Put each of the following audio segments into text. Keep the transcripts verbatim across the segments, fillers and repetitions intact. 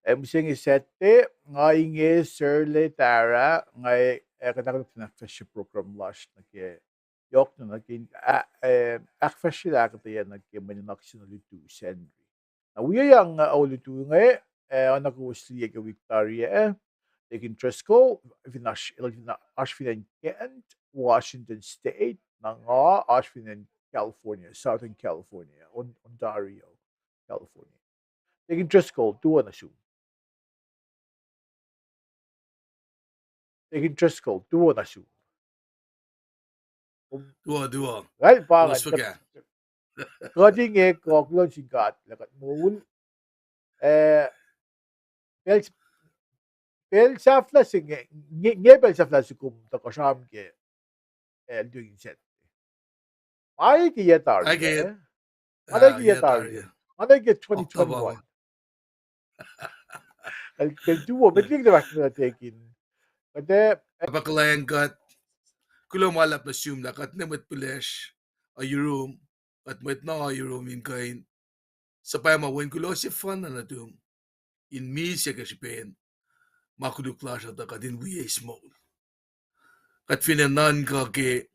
Eh, mihsenge Saturday, nga inge Sir Letara, nga, eh, kuht ahkolah fin ahkfahsrye program lasr nuh ke, yohk na nuh ke, ah, eh, ahkfahsrye lah ahkuhtweyac nuh ke mwe nuhnak se na lutu Sacnri. Na wiyac nga, uh, olutu inge, eh, oacna kowos liye ke wik tari ah, eh, Deacon Driscoll, fin oasr, el fin oasr fin acn Kent, Washington State, na nga oasr fin acn California, Southern California, On-, Ontario, California. Deacon Driscoll, tuo nuh sum. Deacon Driscoll, tuo nuh sum. Tuo, tuo. Well, pa, kuht inge kuh kuloh sin God lah kuht moul. Eh, pacl, pacl sahflah se inge, inge, inge pacl sahflah se kom tuhkuh sramsram ke, eh, doing set. Ma ke yac tari, eh? Ma ke yac tari. Ma ke twenty twenty-one. El, el tuo, met liki fahsr muh takin. Kuht, eh, pakuhlacng kuht, kuloh ma luhlahp nuh sum lah kuht ne mwet pihlesr, uh, yurum, kuht mwet na yurum in kuh in suhpwacma wen kuloh sefanna nuhtum in misac ke srihpen ma koluk lasr uh tuh kuht in wi eis moul. Kuht finne nuhnkuh ke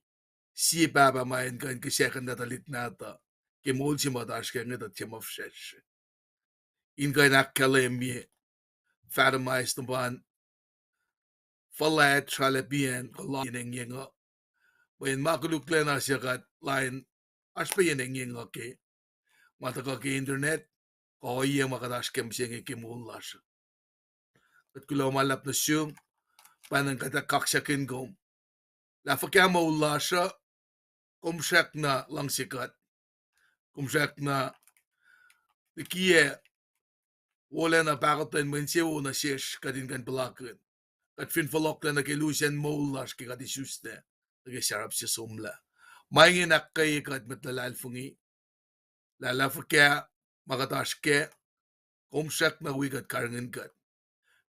sie pahpah ma in kuh in kihsackuhnlah tuhlihk nahtuh ke moul se ma oasr kac inge tuh tiac ma fihsracsr. In kuh in ahkkahlwemye, fathomais nuh pan fuhlwact, sralapiyacn kuh lain engyeng uh. Mweyen ma koluklacna se kuht lain oasr pac yen engyeng uh ke ma tuhkuh ke internet, kuh ohiyac ma kuht oasr ke mihsenge ke moul lasr. Kuht kuloh ma luhlahp nuh sum, pwacnwacng kuht ac kaksakihn kom lah fuhkah moul lasr uh, kom srackna luhngse kuht. Kom srackna likiyac wolacna pahkotwen mwe insewowo nuh sesr kuht in kuh in puhlakihn. Kuht fin fohlohklac nuh ke lusen moul lasr ke kuht isusla nuh ke sarap se somlah. Ma inge in ahkkweye kuht mwet luhlahlfongi. Lah, lah fuhkah ma kuht oasr kac, kom srackna wi kuht, karihngihn kuht.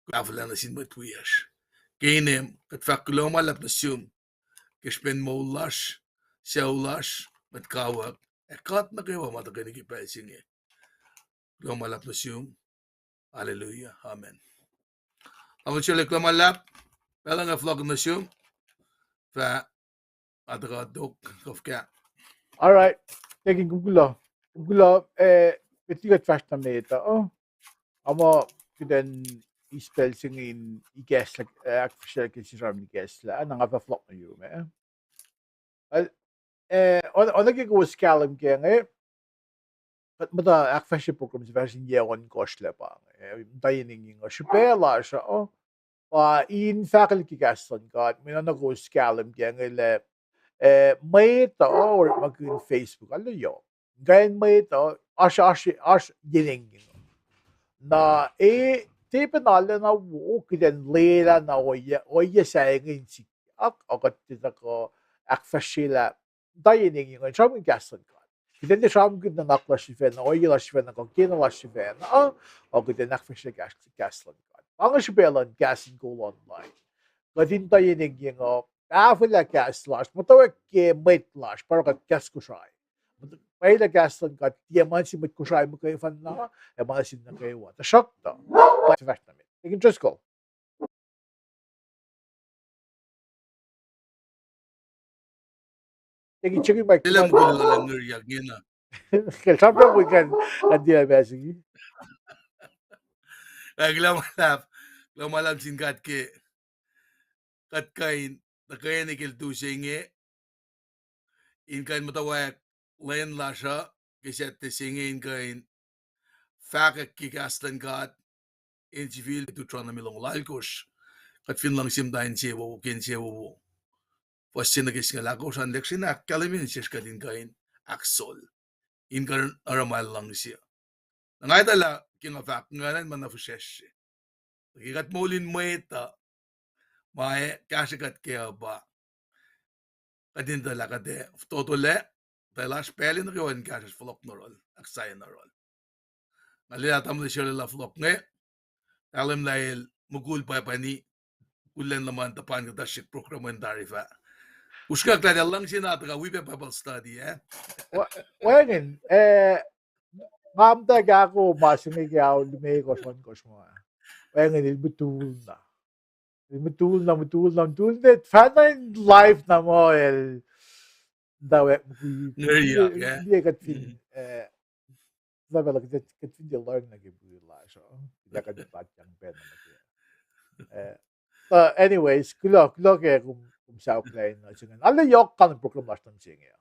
Kuht ahfuhlah nuh sin mwet wiyacsr. Ke inem, kuht fahk kuloh ma luhlahp nuh sum ke srihpen moul lasr, sucu lasr, mwet kawuck, ac kuht nuh kwewa ma tuhkweni ke pacl se inge. Kuloh ma luhlahp nuh sum. Hallelujah. Amen. Tamuhlwel Sele, kuloh ma luhlahp. Pacl inge fohlohk nuh sum. Fah atuhkuh tok kuh fuhkah. All right. Thank you. Kom kuloh. Kom kuloh, eh, met liki kuht fahsr nuh met uh. Ama kuht in eis pacl se inge in ikacslah, eh, ahkfahsrye ke sramsram in ikacslah, na nga fah fohlohk nuh yurum, eh. Well, eh, on, on ke kowos kahlwem ke inge, kuht muhta ahkfahsrye program se fahsr in yac ohnkohsr lah pa inge, eh, muhta yen engyeng uh, srihpac lasr uh, pa in fahkwelihk ke kahs luhn God, mweyen oacna kowos kahlwem ke inge lah, eh, mwet uh orekmakihn Facebook, arlac yohk. Kain mwet uh, oasr, oasr, oasr yen engyeng uh. Na, eh, tepen arlacna wo, kuht in lwelah na ohiyac, ohiyac sahyac inge in sikyak, ac kuht tiac tuhkuh ahkfahsryelah muhta yen engyeng uh in sramsramkihn kahs luhn God. Kuht in tiac sramsramkihn nuhnak lasr sifacna, ohiyac lasr sifacna, kuh kena lasr sifacna, uh, ac kuht in ahkfahsrye kahs, kahs luhn God. Pa inge srihpac luhn kahs in kol online. Kuht in muhta yen engyeng uh tahfwelah kahs lasr, muhtwacwacack ke mwet lasr, pa oruh kuht kahs Kosrae. Pwacye lah kahs luhn God tiac ma nuh sin mwet Kosrae muhkwena, ac ma nuh sin nuh kwewa. Tuhsruhktuh, pa fahsr nuh met. Deacon Driscoll. Deacon, check your mic. Elan kuloh lalang ngiryak ngena. Ke sramsram we kan, kan tiac ma se inge. Ah, kuloh ma luhlahp, kuloh ma luhlahp sin God ke kuht kuh in tuhkweni ke lutu se inge, in kuh in muhtwacwacack lwen lasr uh ke Saturday se inge in kuh in fahkwack ke kahs luhn God, in sifil Deuteronomy longoul alkosr. Kuht fin luhngse muhta insewowo ke insewowo, fuhs se nuh ke singucul alkosr an, lihksreni ahkkahlwemye nuh sesr kuht in kuh in ahksol, in kuh in oruh ma El luhngse. Na nga etuh lah ke nga fahk ingacn ma na fihsracsr se. Ke kuht moul in mwet uh, ma ac kahsrwe kuht kac uh pa kuht in etuh lah kuht ac fototolac, tuh lasr pacl nuh kwewa in kahsrwe fohlohk nuh yohrohl, ahksahyac nuh yohrohl. Nga lwelah tamuhlwel Sele lah fohlohk inge, kahlwem lah el mukul pwacpwacni, kuhlwacng luhman tuhpan kuhtasrihk program in tari fah usrnguck lah el luhngse na tuhkuh wi pac Bible study, eh? Wacngihn, eh, nga muhta kahko ma se inge ke ao limekohsr ohnkohsr ma. Wacngihn el mutul na. El mutul na, mutul na, mutul na, fahna in life na muh el, ntawack mukwi, liye kuht fin, eh, na pacl kuht fin tiac learn nuh ke mukwi lasr uh. Kuht ac kuh in takyang pacna nuh ke. Eh, tuh anyways, kuloh, kuloh ke kom, kom saohklah nuh se ingacn. Arlac yohk kain program lasr nuh se inge.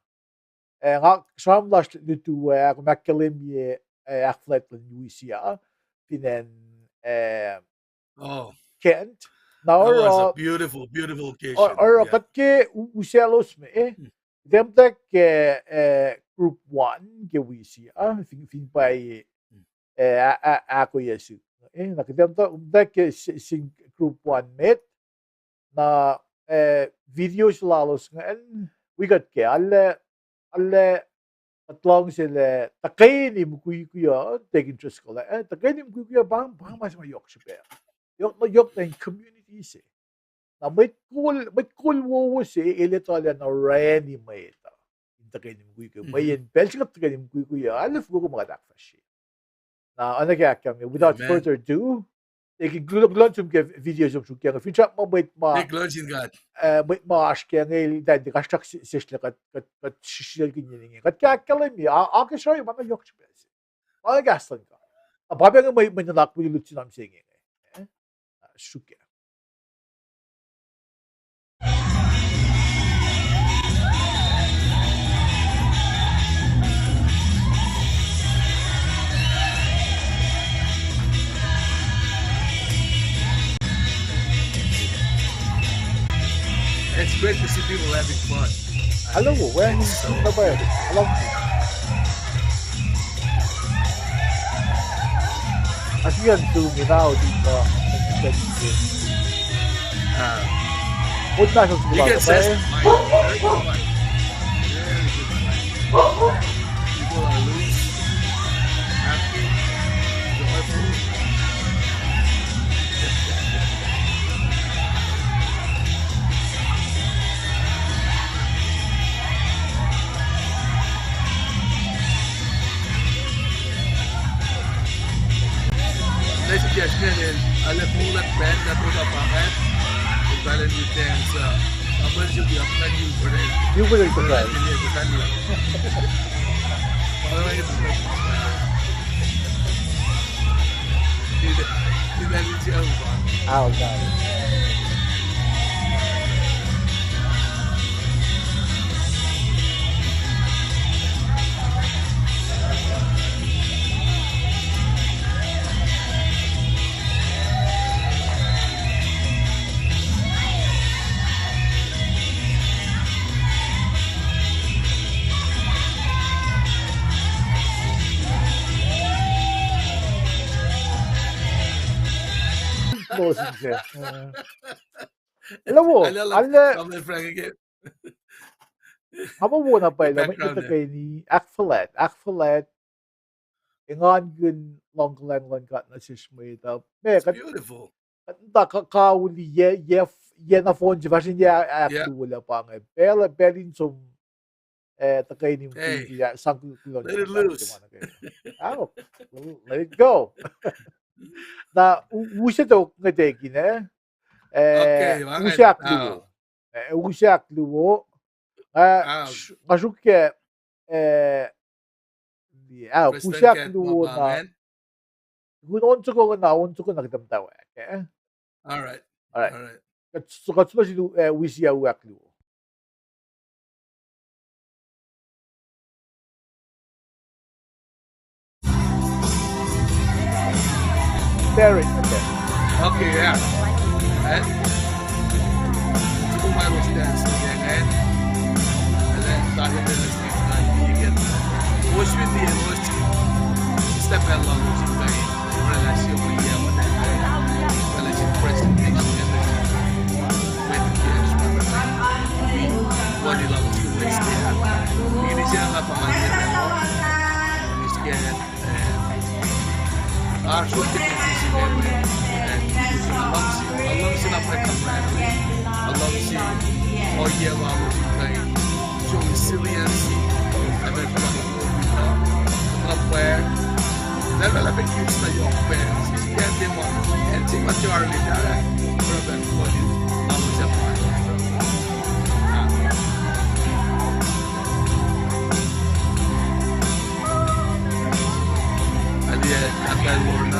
Eh, nga sramsram lasr lutu ah, kom ahkkahlwemye, eh, ahkfuhlwact luhn Louisa, fin acn, eh, Kent. Na oruh, oruh kuht ke u-, usaclos me, eh, kihtin muhtwacwacack ke, eh, group one ke Louisa, fin, fin pwacye, eh, a-, a-, ahkoyac sihk. Eh, na kihtin muhtwacwacack ke si-, sin group one met, na, eh, video se lalos ingacn, wi kuht ke, arlac, arlac, kuht luhngse lah tuhkweni mukwikwi uh, Deacon Driscoll, eh, tuhkweni mukwikwi uh, pa, pa ma se ma yohk srihpac. Yohk na, yohk na in community se. Na mwet kol, mwet kol wowo se, el etuh lah na orani mwet uh in tuhkweni mukwikwi. Mweyen pacl se kuht tuhkweni mukwikwi uh, arlac fokoko ma kuht ahkfahsrye. Na, oacna ke ahkkahlwemye, without further ado, ac kuloh, kuloh nuh sum ke video som suk ke, finsrak muh mwet ma, eh, mwet ma oasr ke inge, eltahl tiac kasrak se-, sesr lah kuht, kuht, kuht srihsrihkihn inge. Kuht ke ahkkahlwemye, a, akacsruhi ma na yohk srihpac se. Pa inge kahs luhn God. Na pa inge mwe, mwe nuhnak wi lut sin am se inge. Eh? Ah, suk ah. It's great to see people having fun. Hello, where is somebody? Hello. As you can zoom in out in the, uh, you can see, eh? Very good fight. Very good fight. People are loose, happy, joyful. Nice to catch me again. I left all that band that was up on that. Italian with dance. Uh, I'm going to be up like you for that. You will be surprised. All right. Dude, dude, that is over. Oh, God. Moses, yeah. Uh, hello, hello, hello. Nga muh wona pwacye lah mwet tuhkweni ahkfuhlwact, ahkfuhlwact, engankihn luhngkuhlwacng luhn God nuh sesr mwet uh. Beautiful. Kuht muhta ka-, kauli yac, yac, yac nohfohn se fahsr in yac ahkluo lah pa inge. Pacl, pacl in som, eh, tuhkweni mukwikwi, sang kuloh. Let it loose. Let it go. Na u-, use tok ngeteki, eh? Eh, use ahkluo. Eh, use ahkluo. Nga sruk ke, eh, ah, use ahkluo na. Kun on soko na, on soko na kuhtuh muhtwacwacack, eh? All right. All right. Kuht, kuht suhmuhslah, eh, use ahkluo. Very good. Okay, yeah. Eh? Tuku ma elos dance again, eh? And then, tahin elos dance again. Oasr fin liye, oasr step along, oasr in kain. Oraclah sie mwe yac ma, oraclah sie presentation, oraclah sie wedding gift, oraclah sie wedding gift. Oasr ohiyac ma, eh, luhngse, luhngse na pwacye, luhngse ohiyac lalos in kain. Show resiliency, and then come on, come on, come on. That will have a huge na yohk pacl. Sisi kacn te ma, acn se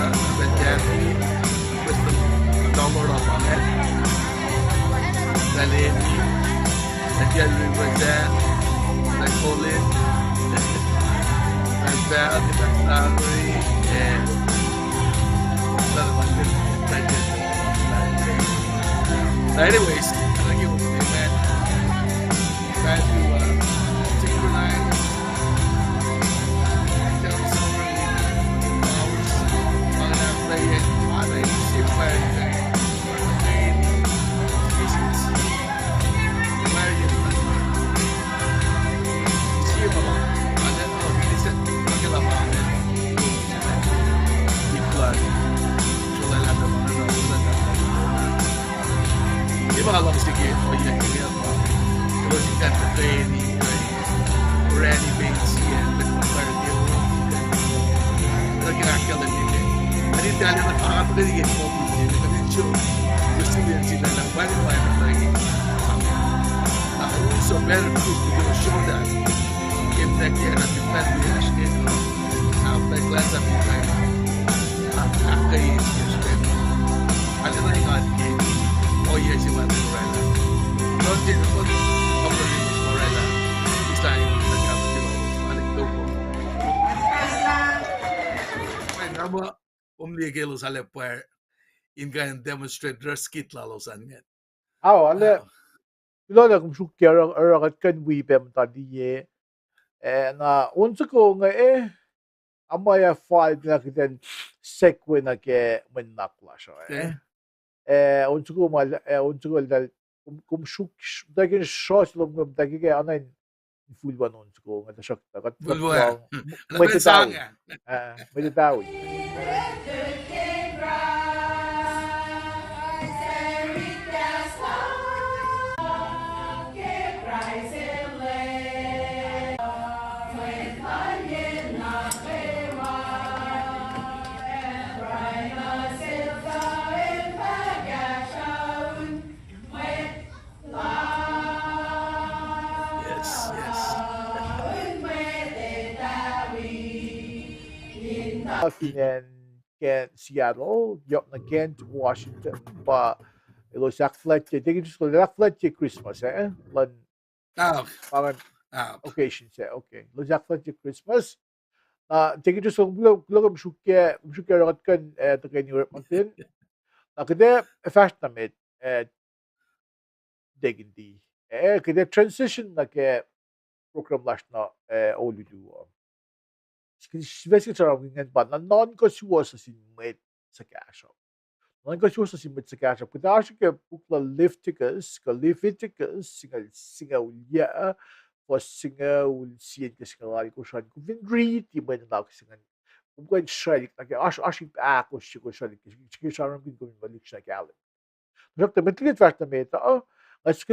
Pacl Jackie, Kristen, Dolor Amanget, Taleni, Etiel Riverside, Colin, Pacl, Pacl Sangri, and anyways, thank you, man. Try to, uh, synchronize. Tell somebody hours on that play and why they see where they, where they, where you, see them on that, oh, he said, look at them on that. People are, so that I'm the one who knows that. Ema luhngse ke ohiyac ke el pa. Elos in kuh in play ni, uh, Randy Bates, uh, the player ke, uh, lagi ahkkahlwemye ke. Ani tahl na pa play ke football ke, but it show resiliency na na wani wani play. Uh, who is a better group to show that? Ke na ke na defend the Ash ke, uh, play class up in time. Kom liye ke elos arlac pwacr in kuh in demonstrate their skill lalos an ngacn. Ao, arlac, kuloh lah kom sruokyac oruh, oruh kuht kuh in wi pac muhta liye. Eh, na on soko inge, eh, a ma ac fal na kuht in segue nuh ke mwe nuhnak lasr uh, eh. Eh, on soko ma, eh, on soko eltahl, kom, kom suk, muhtwacwacack sruhs lom, kom muhtwacwacack ke ana in full one on soko inge, tuhsruhktuh kuht, kuht, mwet Itawi. Eh, mwet Itawi. Yes, yes. Fin acn Kent, Seattle, yohk nuh Kent, Washington, pa elos ahkfuhlwactye, tikin siskel ahkfuhlwactye Christmas, eh? Luhn, ah, pa ingacn, ah, occasion se, okay. Elos ahkfuhlwactye Christmas. Na tikin siskel, kuloh, kuloh kom sruokyac, kom sruokyac oruh kuht kuh in, eh, tuhkweni orekmakihn. Na kuht ac fahsr nuh met, eh, tikin di. Eh, kuht ac transition nuh ke program lasr nuh, eh, olutu uh. Sifac se kuht sramsramkihn ingacn pa nuhnuhnkuh suwohs nuh sin mwet suhkahsruhp. Nuhnuhnkuh suwohs nuh sin mwet suhkahsruhp. Kuht ac oasr ke puk luhn Leviticus, kuh Leviticus, singucul, singucul yac, fuhs singucul sie nuh ke singucul alkosr an. Kom fin riti mwe nuhnak se ingacn, kom kuh in srwaclihk nuh ke oasr, oasr ip ahkosr se kom srwaclihk ke, ke sramsramkihn kom in ma lihksreni kahlwem. Tuhsruhktuh met liki fahsr nuh met uh, nga suk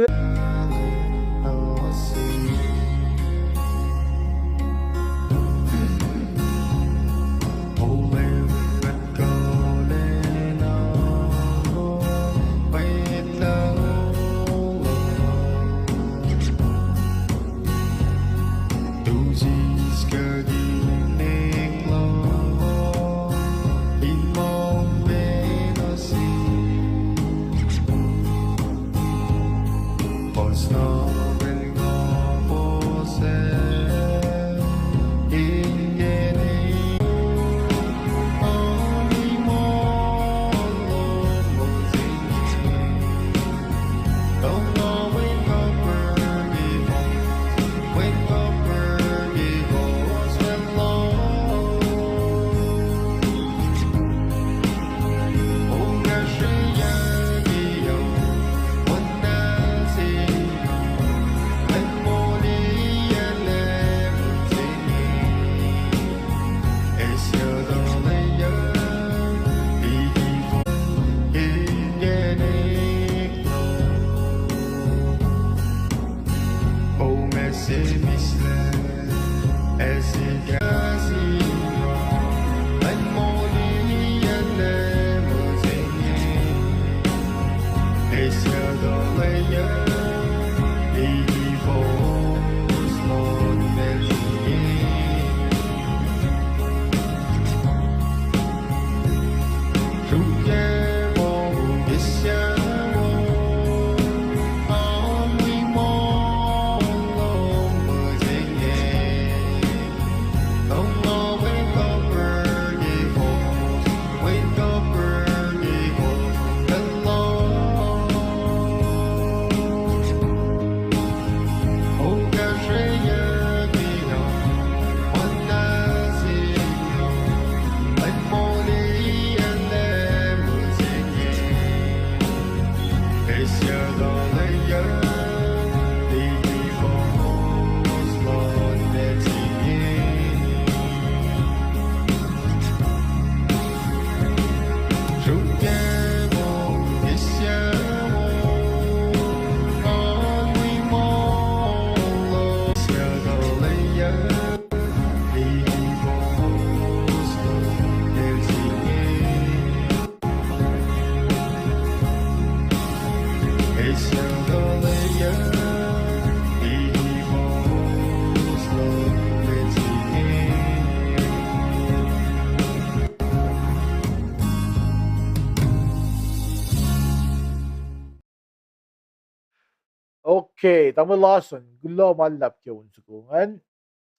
Okay, tamuhlwel Larson, kuloh ma luhlahp ke on soko ingacn.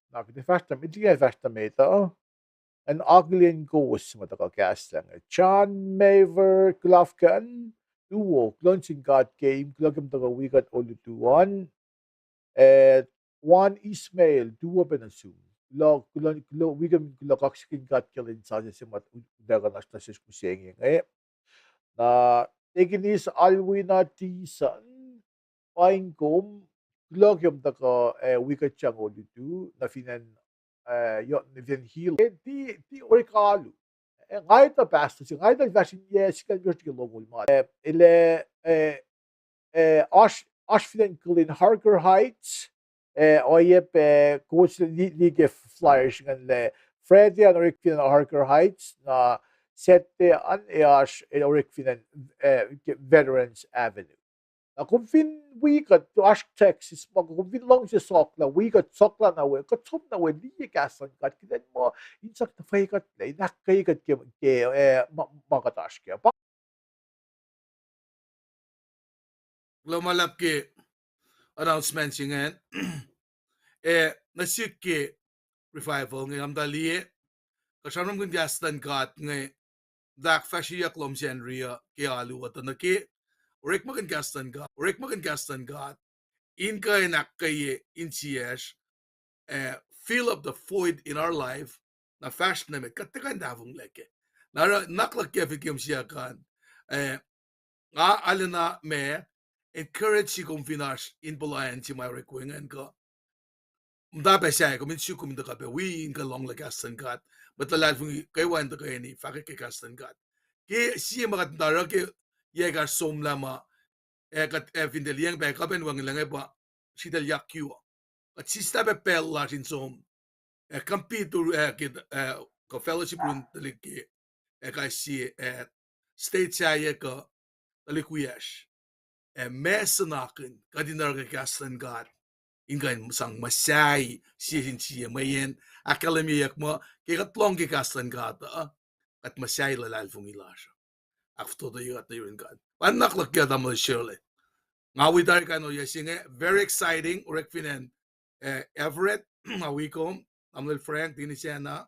Na kuht ac fahsr nuh, met liki fahsr nuh met uh, an akihlen kowos ma tuhkuh kahslah inge. John Maver, kuloh fuhkah, tuwo, kuloh nuh sin God ke in kuloh ke muhtwacta wi kuht olutu an. Eh, Juan Ismail, tuwo pac nuh sum. Kuloh, kuloh, kuloh, wi kuht in kuloh kaksakihn God ke lwen sasuc se ma utuckuh nuh sesr mihsenge inge. Na Tekinis Alwina Tison, paing kom, kuloh ke muhtwacta, eh, wi kuht sang olutu, nuh fin acn, eh, yo, nuh fin acn Hilo. Eh, ti, ti orek alu. Eh, nga etuh pastor se, nga etuh fahsr in yac singucul limekohsr nuh ke longoul ma. Eh, el, eh, eh, oasr, oasr fin acn Killeen, Harker Heights, eh, oacyacpac, kowos li-, liye ke flyer se ingacn lah Friday an orek fin acn Harker Heights, na Saturday an, eh, oasr, eh, orek fin acn, eh, ke Veterans Avenue. Na kom fin wi kuht, oasr Texas ma, kom fin luhngse sokla, wi kuht sokla na we, kuht som na we liye kahs luhn God, kuht in muh in sang tuhfwekuhtlac, in ahkkweye kuht ke, ke, eh, ma, ma kuht oasr kac. Pa- Kuloh ma luhlahp ke announcement se ingacn. Eh, nuh sihk ke revival inge, nga muhta liye, kuht sramsramkihn kahs luhn God inge, tuh ahkfahsryeyuck lom Sacnri uh ke alu uh tuh nuh ke orekmakihn kahs luhn God, orekmakihn kahs luhn God, in kuh in ahkkweye insiyacsr, eh, fill up the void in our life, na fahsr nuh met, kuht tiac kuh in tahfonglac kac. Na oruh nuhnak luhk ke fin kom siyuck an, eh, nga arulacna ma encourage kom fin oasr in puhla acn se ma orek we ingacn kuh muhta pac sahyac, kom in suk kom in tuhkuh pac wi in kuh in lohnglah kahs luhn God. Mwet luhlahlfongi kwewa in tuhkweni fahkwack ke kahs luhn God. Ke sie ma kuht muhta oruh ke yac ekahsr somlah ma, eh, kuht, eh, fin tiac liyacacng pac kuhpacn wacngihnlac inge pa sritacl yak uh. Kuht sislah pac pacl lasr in som, eh, compete, eh, ke, eh, kuh fellowship run tuhlihk ke, eh, kais sie, eh, state sahyac kuh tuhlihk wiyacsr. Eh, ma suhnakihn kuht in oruh ke kahs luhn God in kuh in sang muhsahi sie sin sie, mweyen ahkkahlwemyeyuck muh ke kuht lohng ke kahs luhn God uh, kuht muhsahi luhlahlfongi lasr uh. Ahkfototoye kuht nuh yurin God. Pa nuhnak luhk ke tamuhlwel Shirley. Nga wi tari kain ohiyac se inge, very exciting, orek fin acn, eh, Everett, nga wi kom, tamuhlwel Frank, Denisena,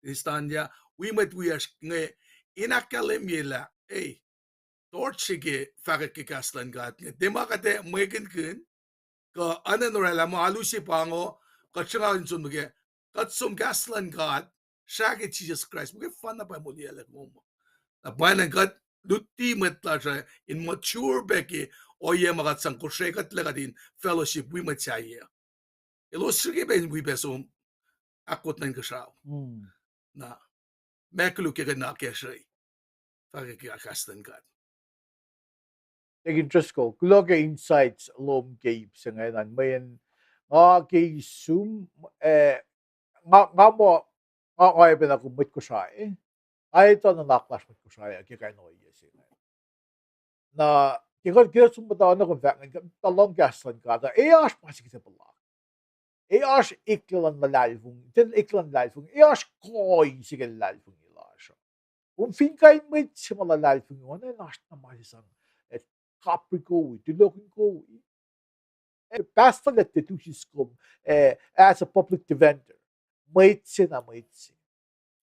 Denistanya, wi mwet wiyacsr inge, in ahkkahlwemye lah, eh, torch se ke fahkwack ke kahs luhn God inge. Tiac ma kuht ac mwekinkihn, kuh oacna in oraclah muh alu se pa ingo, kuht sruhnga in som nuh ke, kuht som kahs luhn God, srah ke Jisus Kraist, muhkwena pa moliyucklac kom. Na pwacnwacng kuht luti mwet lasr uh in mature pac ke ohiyac ma kuht sang kosrekuhtlac kuht in fellowship wi mwet sahyac. Elos srihke pac in wi pac som ahkwot nuh inkuhsrao. Na ma koluk ke kuht in akacsruhi fahkwack ke kahs luhn God. Deacon Driscoll, kuloh ke insights lom ke ip se ingacn an, mweyen nga ke sum, eh, nga, nga muh, nga, nga oacpacna kom mwet Kosrae, nga etuh nuhnak lasr mwet Kosrae uh ke kain ohiyac se ingacn. Na ke kuht, ke kuht som muhta na kom fahk ingacn, tuh lohng kahs luhn God uh, e oasr ma se kuht ac puhla. E oasr eklac luhn luhlahlfongi, ten eklac luhn luhlahlfongi, e oasr koi se ke luhlahlfongi lasr uh. Kom fin kuh in mwet se ma luhlahlfongi, oacna in oasr na ma se sang, eh, kaprikowi, tulokihn kowi. Eh, pastor lete tusis kom, eh, as a public defender. Mwet se na mwet se.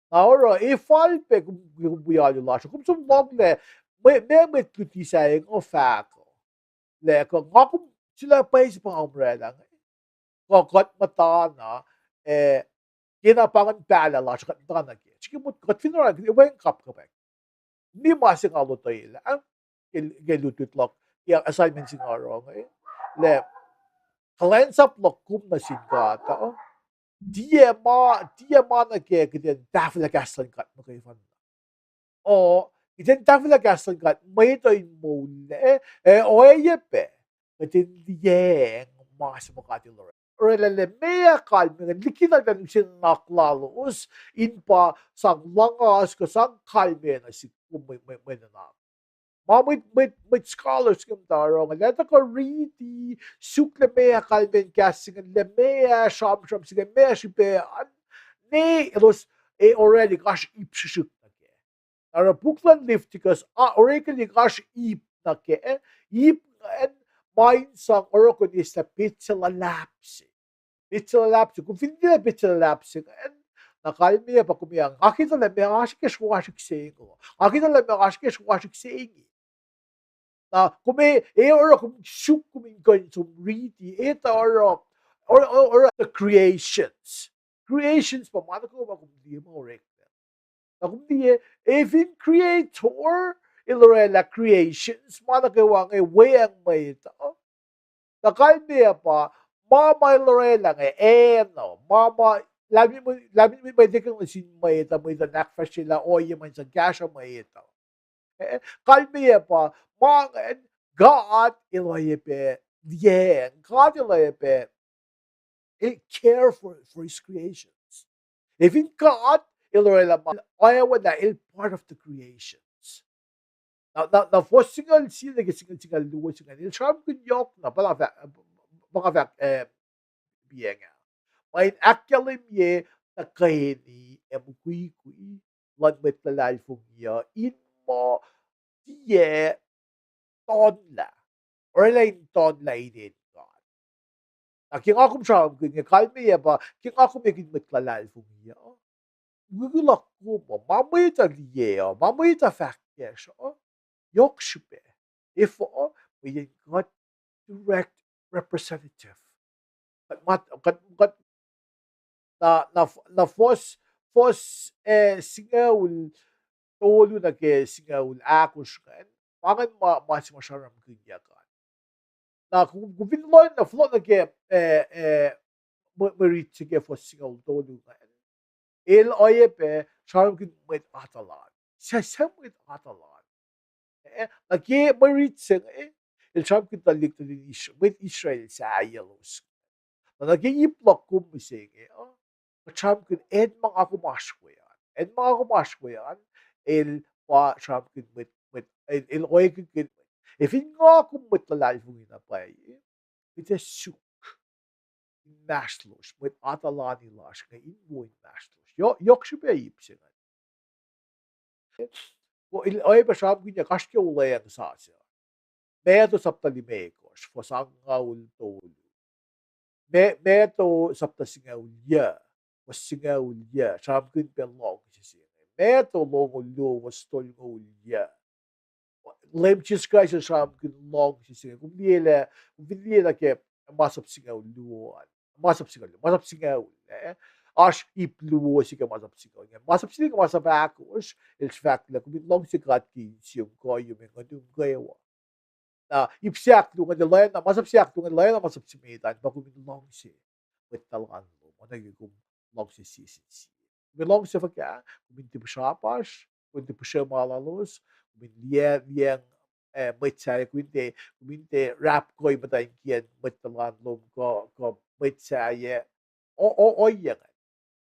Na oruh, e fal pac kom, kom wi alu lasr uh, kom som lohnglah, mwe, meac mwet luti sahyac inge fahk uh. Lah kuh nga kom, sila pwacye se pa nga kom oraclah inge. Kuh kuht muhta na, eh, kena pa ingacn pahlah lasr uh kuht muhta na ke. Srihke mot kuht fin oraclah, kuht wacngihn kapkapwack. Ni ma se nga lotwelah, eh, ke, ke lutlut luhk, ke assignment se nga oruh inge. Lah, kuhlwacnsap luhk kom nuh sin God uh, tiac ma, tiac ma nuh ke kuht in tahfwelah kahs luhn God muhkwena. O, kuht in tahfwelah kahs luhn God, mwet uh in moullac, eh, oacyacpac, kuht in liyacacng ma se ma God El oruh. Orwaclah lah meac kalmac, likina luhn use nuhnak lalos, in pa sang luhngas kuh sang kalmac nuh sihk mwe, mwe, mwe nuhnak. Ma mwet, mwet, mwet scholars ke muhta oruh inge, lah tuhkuh riti, suk lah meac kalmacn kahs se inge, lah meac sramsram se inge, meac srihpac an, ne elos, e, orwaclihk oasr ip srihsrihk nuh kac. Na oruh puk luhn Leviticus, a, orwaclihk oasr ip nuh kac, ip an, Ma in sang oruh kuh in eslah petsac luhlahp se. Petsac luhlahp se. Kom fin liye petsac luhlahp se ingacn, na kalmeyac pa kom ac, nga ke tuh lah meac oasr ke sruasrik se inge. Nga ke tuh lah meac oasr ke sruasrik se inge. Na kom ac, ac oruh kom suk kom in kuh in som riti, etuh oruh, oruh, oruh, oruh the creations. Creations pa ma nuh kwewa ma kom liye ma orek. Na kom liye, e fin creator el orwaclah creations, ma nuh kwewa inge weacng mwet uh. Na kalmeyac pa, ma ma el orwaclah inge, acn uh, ma ma, lah, lah mwet uh tiac kuh nuh sin mwet uh, mwet uh in ahkfahsryelah ohiyac ma in sang kahsruh mwet uh. Eh, kalmeyac pa, ma ingacn, God el oacyacpac liyacacng, God el oacyacpac, el care for, for his creations. Efin God el orwaclah ma, oacwalah el part of the creations. Na, na, na fuhs singucul sie nuh ke singucul, singucul luo se ingacn, el sramsramkihn yohk na, pa nga fahk, pa nga fahk, eh, piacng ah. Ma in ahkkahlwemye tuhkweni ac mukwikwi luhn mwet luhlahlfongi uh in muh tiac tonlah. Orwaclah in tonlah inen God. Na ke nga kom sramsramkihn inge, kalmeyac pa, ke nga kom ekihn mwet luhlahlfongi uh, mukwikwi luhk kom uh, ma mwet uh liye uh, ma mwet uh fahk kacsr uh, yohk srihpac. Efuh? Mweyen kuht direct representative. Kuht, kuht, kuht, na, na, na fuhs, fuhs, eh, singucul tolu nuh ke singucul ahkosr ingacn, pa ingacn ma, ma se ma sramsramkihnyuck an. Na kom, kom fin lohacng na fohlohk nuh ke, eh, eh, mwe, mwe rit se ke fuhs singucul tolu ingacn, el oacyacpac sramsramkihn mwet atuh lal. Suc, suc mwet atuh lal. Eh, na ke mwe rit se inge, el sramsramkihn tuhlihk nuhtin Is-, mwet Israel sahyac lalos. Na, na ke ip luhk kom mihsenge uh, kuht sramsramkihn acn ma nga kom oasr we an. Acn ma nga kom oasr we an, el pa sramsramkihn mwet, mwet, el, el oekihn mwet. Efin nga kom mwet luhlahlfongi na pwacye, kuht ac suk inmahsrlosr, mwet atuhlani lasr inge in wo inmahsrlosr. Yohk, yohk srihpac ip se ingacn. Oacyacpac sramsramkihn ya kasr ke olweacng sasuc. Matthew sapta limekohsr, fuhs angngaul tolu. Ma-, Matthew sapta singucul yuc, fuhs singucul yuc, sramsramkihn pac luhngse se inge. Matthew longoul luo, fuhs tolngoul yuc. Leum Jisus Kraist el sramsramkihn luhngse se inge. Kom liye lah, kom fin liye nuh ke masap singucul luo an. Masap singucul, masap singucul, eh? Oasr ip luo se ke masap singucul inge. Masap singucul inge, masap ahkosr, el fahk lah kom in luhngse God ke insiyom, kuhiyom, ac nguhnum kwewa. Na ip se ahkluo ingacn, lwelah na, masap se ahkluo ingacn, lwelah na masap se met an, pa kom in luhngse mwet tuhlan lom, oacna ke kom luhngse sie sin sie. Kom in luhngse fuhkah? Kom in tiac pihsrapasr, kom in tiac pihsrema lalos, kom in liye-, liyacacng, eh, mwet sahyac, kom in tiac, kom in tiac rahpkuh muhtwacn kiyacn mwet tuhlan lom kuh, kuh mwet sahyac. O, o, ohiyac ingacn.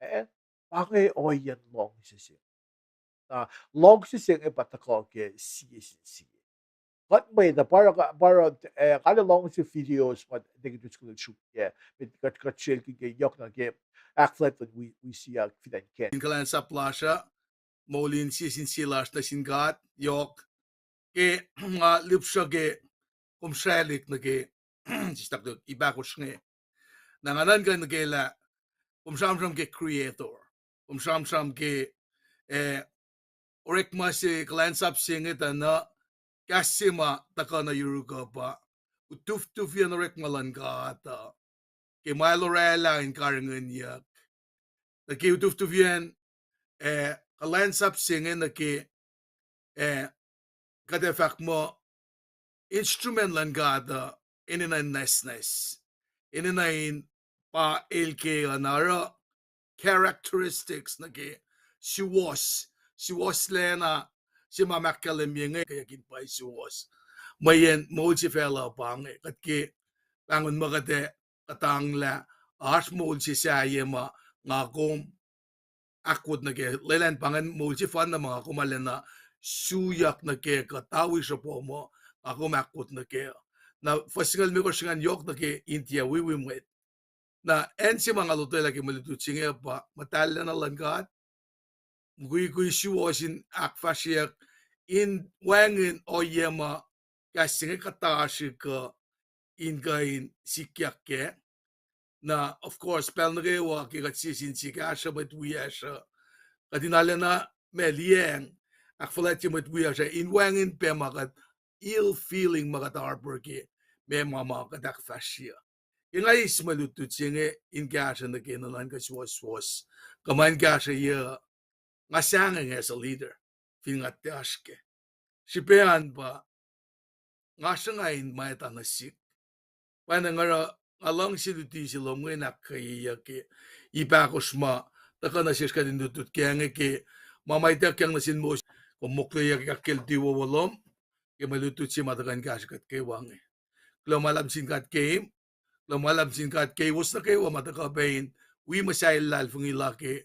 Eh? Pa inge ohiyacn luhngse se. Na luhngse se inge pa tuhkuh ke sie sin sie. Kuht mwet uh pa oruh, pa oruh, eh, kalmac luhngse videos ma tiac ke tuh suk, eh, met kuht, kuht srelkihn ke yohk na ke ahkfuhlwact luhn wi-, wi siyuck fin acn Kenya. In kuhlwacnsap lasr uh, moul in sie sin sie lasr nuh sin God, yohk. Ke nga lihpsruh ke kom srwaclihk nuh ke, sislah ip ahkosr inge. Na nga nuhnkuh nuh ke lah, kom sramsram ke Creator. Kom sramsram ke, eh, orekma se, kuhlwacnsap se inge tuh na, kahs se ma tuhkuh nuh yuruk uh pa, utuftufiyacn orekma luhn God uh, ke ma el orwaclah in karihngihnyuck. Nuh ke utuftufiyacn, eh, kuhlwacnsap se inge nuh ke, eh, kuht ac fahk muh instrument luhn God uh, enenuh in nwacsnwacs, enenuh in pa el ke oruh characteristics nuh ke suwohs, suwohslacna se ma ahkkahlwemye inge, keyuck in pa suwohs. Mweyen moul se facluh pa inge, kuht ke pahngon muh kuht ac kuhtanglah oasr moul se sahyac ma nga kom ahkwot nuh ke, lwelah pa ingacn moul sefanna ma nga kom arulacna suyak nuh ke kuh tawi sropo muh nga kom ahkwot nuh ke. Na fuhs singucul limekohsr ingacn yohk nuh ke India wiwi mwet. Na acn se ma nga lotwelah ke mwe lutlut se inge pa muhtahllacna luhn God, mukwikwi suwohs in ahkfahsryeyuck, in wacngihn ohiyac ma kahs se inge kuhtasrihk uh, in kuh in sikyak kac. Na, of course, pacl nuh kwewa ke kuht sie sin sie kahsruh mwet wiyacsr uh, kuht in arulacna ma liyacacng, ahkfuhlwactye mwet wiyacsr uh in wacngihn pac ma kuht ill feeling ma kuht harbor ke ma ma ma kuht ahkfahsrye. Ke nga eis mwe lutlut se inge in kahsruh nuh ke nuhnuhnkuh suwohswohs, kuh ma in kahsruh yuh, nga sahngweng as a leader, fin nga tiac oasr kac. Srihpac an pa, nga sruhnga in ma etuh nuh sihk. Pwacnwacng oruh nga luhngse luti se lom inge in ahkkweyeyuck ke ip ahkosr ma tuhkuh nuh sesr kuht in lutlut kac inge ke ma ma ituckyang nuh sin mos, kom mokleyuck ke ahkkweye luti wowo lom ke mwe lutlut se ma tuhkuh in kahsruh kuht kwewa inge. Kuloh ma luhlahp sin God keim, kuloh ma luhlahp sin God keiwos nuh kwewa ma tuhkuh pac in wi muhsahllah luhlahlfongi la ke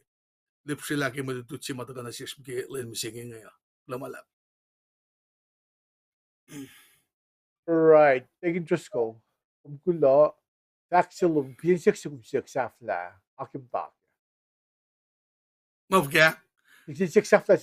lihpsrelah ke mwe lutlut se ma tuhkuh nuh sesr ke lwen mihsenge inge uh. Kuloh ma luhlahp. Right. Deacon Driscoll, kom kuloh, fahk se lom, kihsen siyuck se kom siyuck sahflah, akim pak. Ma fuhkah? Kihsen siyuck sahflah